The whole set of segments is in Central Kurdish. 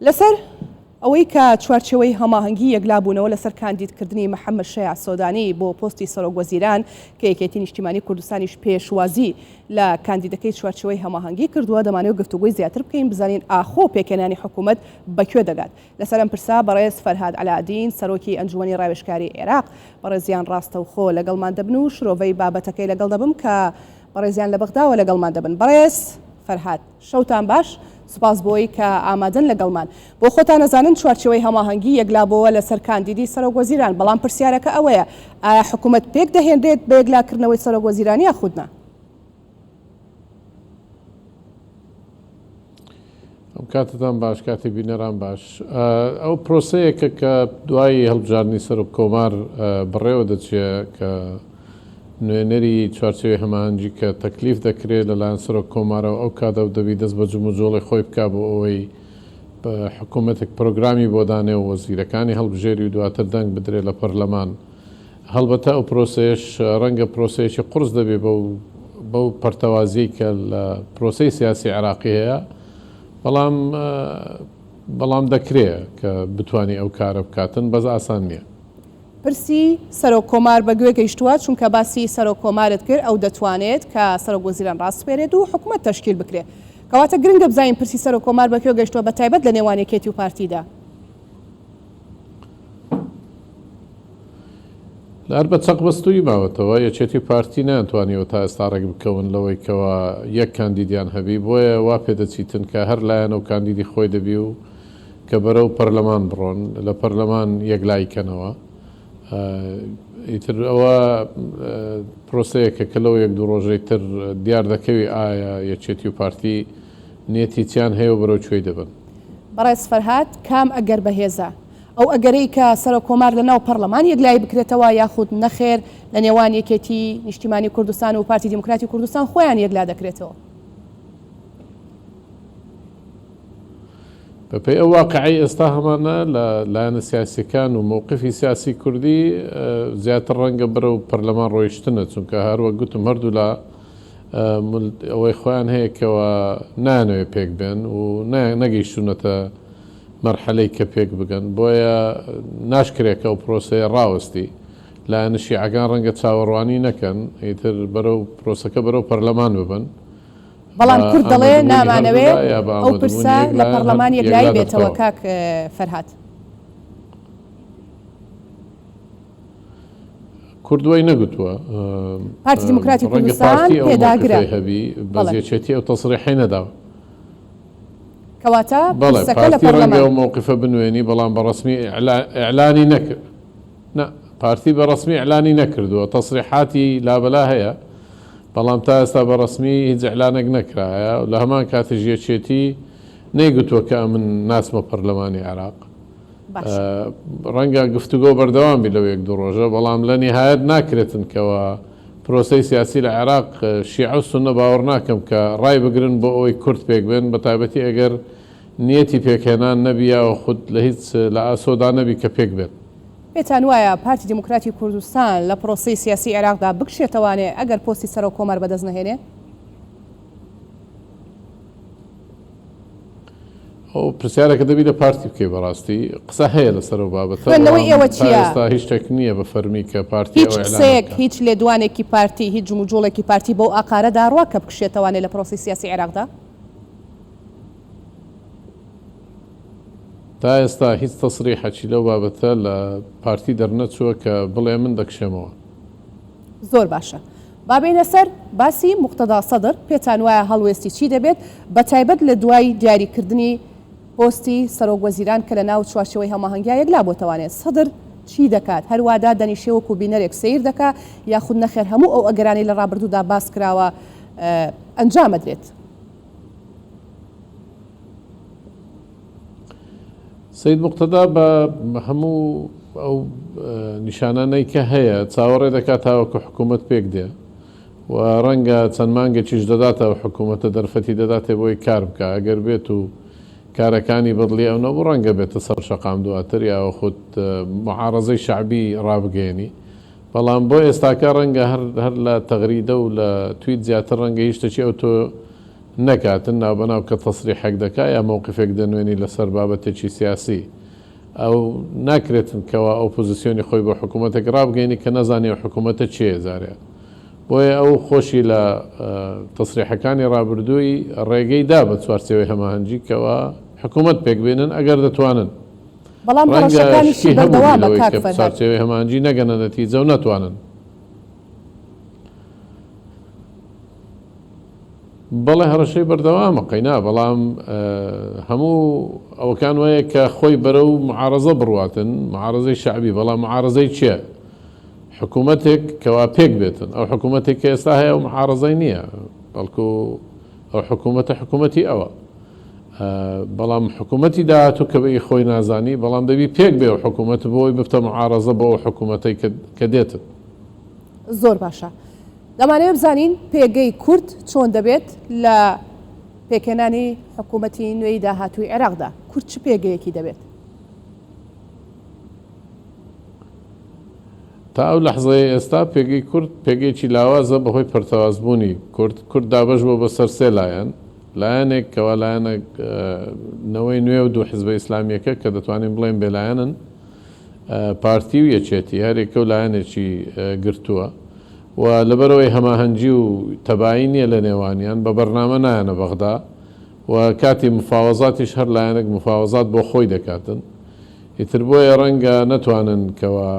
لەسەر ئەوەی کە چوارچێوەی هەماهەنگی یەکلابوونەوە لەسەر کاندیدکردنی محەممەد شەیاع سۆدانی بۆ پۆستی سەرۆکوەزیران کە یەکێتی نیشتیمانی کوردستانیش پێشوازی لە کاندیدەکەی چوارچێوەی هەماهەنگی کردووە، دەمانەوێت گفتوگۆی زیاتر بکەین بزانین ئاخۆ پێکهێنانی حکوومەت بە کوێ دەگات. لەسەر ئەم پرسە بەڕێز فەرهاد عەلائەدین سەرۆکی ئەنجومەنی ڕاوێژکاری عێراق بەڕێزیان ڕاستەوخۆ لەگەڵمان دەبن و شرۆڤەی بابەتەکەی لەگەڵ دەبم کە بەڕێزیان لە بەغداوە لەگەڵمان دەبن. بەڕێز فەرهاد. شەوتان باش، سوپاس بۆی کە ئامادەن لەگەڵمان. بۆ خۆتان ئەزانن چوارچێوەی هەماهەنگی یەکلابۆوە لەسەر کاندیدی سەرۆک وەزیران، بەڵام پرسیارەکە ئەوەیە ئایا حکومەت پێکدەهێنرێت بە یەکلاکردنەوەی سەرۆک وەزیران یاخود نا؟ ئەم کاتتان باش کاتی بینەران باش. ئەو پرۆسەیەکە کە دوای هەڵبژاردنی سەرۆک کۆمار بەڕێوە دەچێ کە نوێنەری چوارچێوەی هەماهەنگی کە تەکلیف دەکرێ لەلایەن سەرۆک کۆمارەوە ئەو کاتە دەبی دەست بە جموجۆڵی خۆی بکا بۆ ئەوەی حکوومەتێک پرۆگرامی بۆ دانێ و وەزیرەکانی هەڵبژێری و دواتر دەنگ بدرێ لە پەرلەمان. هەڵبەتە ئەو پرۆسەیەش ڕەنگە پرۆسەیەکی قورس دەبێ بەو بەو پەرتەوازیەی کە لە پرۆسەی سیاسی عێراقی هەیە بەڵام بەڵام دەکرێ کە بتانی ئەو کارە بکاتن بەس ئاسان نییە. پرسی سەرۆک کۆمار بە گوێ گەیشتووە، چونکە باسی سەرۆک کۆمارت کرد، ئەو دەتوانێت کە سەرۆک وەزیران ڕاسپێرێت و حکومەت تەشکیل بکرێت. کەواتە گرنگە بزانین پرسی سەرۆک کۆمار بە کوێ گەیشتووە بە تایبەت لە نێوان یەکێتی و پارتیدا. هەر بە چەق بەستوویی ماوەتەوە، یەکێتی و پارتی نەیانتوانیوە تا ئێستا ڕێک بکەون لەوەی کەوا یەک کاندیدیان هەبی، بۆیە وا پێدەچیتن کە هەر لایەنە و کاندیدی خۆی دەبی و کە بەرەو پەرلەمان بڕۆن لە پەرلەمان یەکلایی کەنەوە ئیتر ئەوە پرۆسەیەکە کە لەو یەک دوو ڕۆژەی تر دیار دەکەوی ئایا یەکێتی و پارتی نیەتی چیان هەیە و بەرەو کوێی دەبەن. بەڕێز فەرهاد کام ئەگەر بەهێزە؟ ئەو ئەگەرەی کە سەرۆک کۆمار لە ناو پەڕلەمان یەکلایی بکرێتەوە یاخود نەخێر لە نێوان یەکێتی نیشتیمانی کوردستان و پارتی دیموکراتی کوردستان خۆیان یەکلا دەکرێتەوە؟ بەپێی ئەو واقعەی ئێستا هەمانە لە لایەنە سیاسیەکان و مەوقفی سیاسی کوردی زیاتر ڕەنگە بەرەو پەرلەمان ڕۆیشتنە چونکە هەروەک گوتم هەردوولا ئەوەی خۆیان هەیە کەوا نایانەوێ پێک بێن و نەگەیشتونەتە مەرحەلەی کە پێک بگەن بۆیە ناشکرێ کە ئەو پرۆسەیە ڕاوەستی لایەنە شیعەکان ڕەنگە چاوەڕوانی نەکەن ئیتر بەرەو پرۆسەکە بەرەو پەرلەمان ببن بەڵام کورد دەڵێ نامانەوێ ئەو پرسە لە پەڕلەمان یەکلایی بێتەوە کاک فەرهاد. کورد وای نەگوتووە. پارتی دیموکراتی کوردستان پێداگرە. هەبی بەس یەکێتی ئەو تەسریحەی نەداوە. کەواتە پرسەکە لە پەرلەمان. پارتی ڕەنگە ئەو مەوقفە بنوێنی بەڵام بە ڕەسمی ئیعلانی نەکرد. نا پارتی بە ڕەسمی ئیعلانی نەکردووە تەسریحاتی لابەلا هەیە بەڵام تا ئێستا بە ڕەسمی هیچ ئیعلانێک نەکرایە لە هەمان کاتیش یەکێتی نەیگوتووە کە ئەمن ناچمە پەرلەمانی عێراق ڕەنگە گفتوگۆ بەردەوام بی لەو یەک دوو ڕۆژە بەڵام لە نیهایەت ناکرێتن کەوا پرۆسەی سیاسی لە عێراق شیعە و سوننە باوەڕ ناکەم کە ڕای بگرن بۆ ئەوەی کورد پێک بێن بە تایبەتی ئەگەر نیەتی پێکهێنان نەبی یاوەخود لە هیچ لە ئاسۆدا نەبی کە پێک بێت. پێتان وایە پارتی دیموکراتی کوردستان لە پرۆسەی سیاسی عێراقدا بکشێتەوانێ ئەگەر پۆستی سەرۆک کۆمار بەدەست نەهێنێ؟ ئەو پرسیارەکە دەبی لە پارتی بکەی بەڕاستی قسە هەیە لەسەر ئەو بابەتە خوێندنەوەی بەڵام ئێوە تا چییە؟ ئێستا هیچ شتێک نییە بە فەرمی کە پارتی هیچ ئەو ئیعلانە قسەیەک، بکا. هیچ لێدوانێکی پارتی، هیچ جموجوڵێکی پارتی بەو ئاقارەدا ڕوا کە بکشێتەوانێ لە پرۆسەی سیاسی عێراقدا؟ تا ئێستا هیچ تەسریحەکی لەو بابەتە لە پارتی دەرنەچووە کە بڵێ من دەکشێمەوە. زۆر باشە با بێینە سەر باسی موقتەدا سەدر، پێتان وایە هەڵوێستی چی دەبێت بە تایبەت لە دوای دیاریکردنی پۆستی سەرۆک وەزیران کە لە ناو چوارچێوەی هەماهەنگیا یەکلا بۆتەوانێ سەدر چی دەکات هەر وا دادەنیشێ وەکو بینەرێک سەیر دەکا یاخود نەخێر هەموو ئەو ئەگەرانەی لە ڕابردوودا باس کراوە ئەنجام ئەدرێت؟ سەید موقتەدا بە هەموو ئەو نیشانانەی کە هەیە چاوەڕێ دەکات تاوەکو حکوومەت پێک دێ و ڕەنگە چەند مانگێکیش دەداتە ئەو حکوومەتە دەرفەتی دەداتێ بۆی کار بکا ئەگەر بێت و کارەکانی بەدڵی ئەو نەبوو ڕەنگە بێتە سەر شەقام دواتر یاوەخود معارەزەی شەعبی ڕابگەیەنی بەڵام بۆ ئێستاکە ڕەنگە هەر هەر لە تەغریدە و لە تویت زیاتر ڕەنگە هیچ شتێکی ئەوتۆ. نەکاتن، ناوبەناو کە تەسریحێک دەکا یا مەوقفێک دەنوێنی لەسەر بابەتێکی سیاسی ئەو ناکرێتن کەوا ئۆپۆزیسیۆنی خۆی بۆ حکوومەتێک ڕابگەینی کە نەزانی ئەو حکوومەتە چێیە جارێ. بۆیە ئەو خۆشی لە تەسریحەکانی ڕابردووی ڕێگەی دا بە چوارچێوەی هەماهەنگی کەوا حکوومەت پێک بێنن ئەگەر دەتوانن. بەڵام ڕەنگە هەڕەشەکانیشی شکی هەبووبی بەردەوامە لەوەی کاک کە فەرهاد. چوارچێوەی هەماهەنگی نەگەنە نەتیجە و نەتوانن. بەڵێ هەڕەشەی بەردەوامە قەینا بەڵام هەموو ئەوەکان وایە کە خۆی بەرەو معارەزە بڕواتن معارەزەی شەعبی بەڵام معارەزەی کێ؟ حکوومەتێک کەوا پێک بێتن ئەو حکوومەتێک کە ئێستا هەیە ئەو معارەزەی نییە بەڵکو ئەو حکوومەتە حکوومەتی ئەوە بەڵام حکوومەتی داهاتوو کە بە خۆی نازانی بەڵام دەبی پێک بێ و حکوومەت بۆی ببتە معارەزە بۆ ئەو حکوومەتەی کە دێتن. زۆر باشە دەمانەوێت بزانین پێگەی کورد چۆن دەبێت لە پێکهێنانی حکوومەتی نوێی داهاتووی عێراقدا، کورد چ پێگەیەکی دەبێت؟ تا ئەو لەحزەیە ئێستا پێگەی کورد پێگەیەکی لاوازە بەهۆی پەرتەوازبوونی کورد، کورد دابەش بووە بەسەر سێ لایەن، لایەنێک کەوا لایەنە نەوەی نوێ و دوو حزبە ئیسلامییەکە کە دەتوانین بڵێین بێلایەنن، پارتی و یەکێتی هەر یەکەو لایەنێکی گرتووە و لەبەرئەوەی هەماهەنگی و تەبایی نییە لە نێوانیان بە بەرنامە نایەنە بەغدا و کاتی مفاوەزاتیش هەر لایەنێک مفاوەزات بۆ خۆی دەکاتن ئیتر بۆیە ڕەنگە نەتوانن کەوا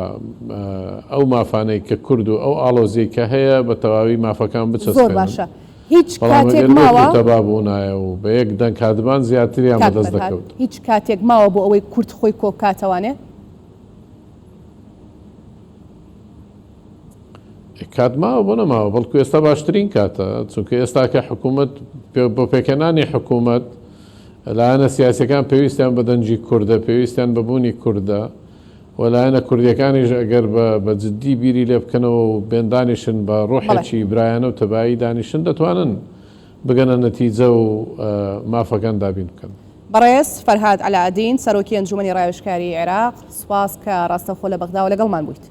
ئەو مافانەی کە کورد و ئەو ئاڵۆزیەی کە هەیە بە تەواوی مافەکان زۆر بچەسپێنن باشە هیچ بەڵام کاتێک ئەگەر بێت ماوە؟ و تەبا بوونایە و بە یەک دەنگ هاتبان زیاتریان کاک بەدەست فەرهاد دەکەوت. هیچ کاتێک ماوە بۆ ئەوەی کورد خۆی کۆبکاتەوانێ؟ ئێ کات ماوە بۆ نەماوە بەڵکو ئێستا باشترین کاتە چونکە ئێستاکە حکوومەت بۆ پێکهێنانی حکوومەت لایەنە سیاسیەکان پێویستیان بە دەنگی کوردە پێویستیان بە بوونی کوردە و لایەنە کوردیەکانیش ئەگەر بە بە جدی بیری لێ بکەنەوە و بێن دانیشن بە بەڵێ. ڕۆحێکی برایانە و تەبایی دانیشن دەتوانن بگەنە نەتیجە و مافەکان دابین بکەن. بەڕێز فەرهاد عەلائەدین، سەرۆکی ئەنجومەنی ڕاوێژکاری عێراق، سوپاس کە ڕاستەوخۆ لە بەغداوە لەگەڵمان بوویت.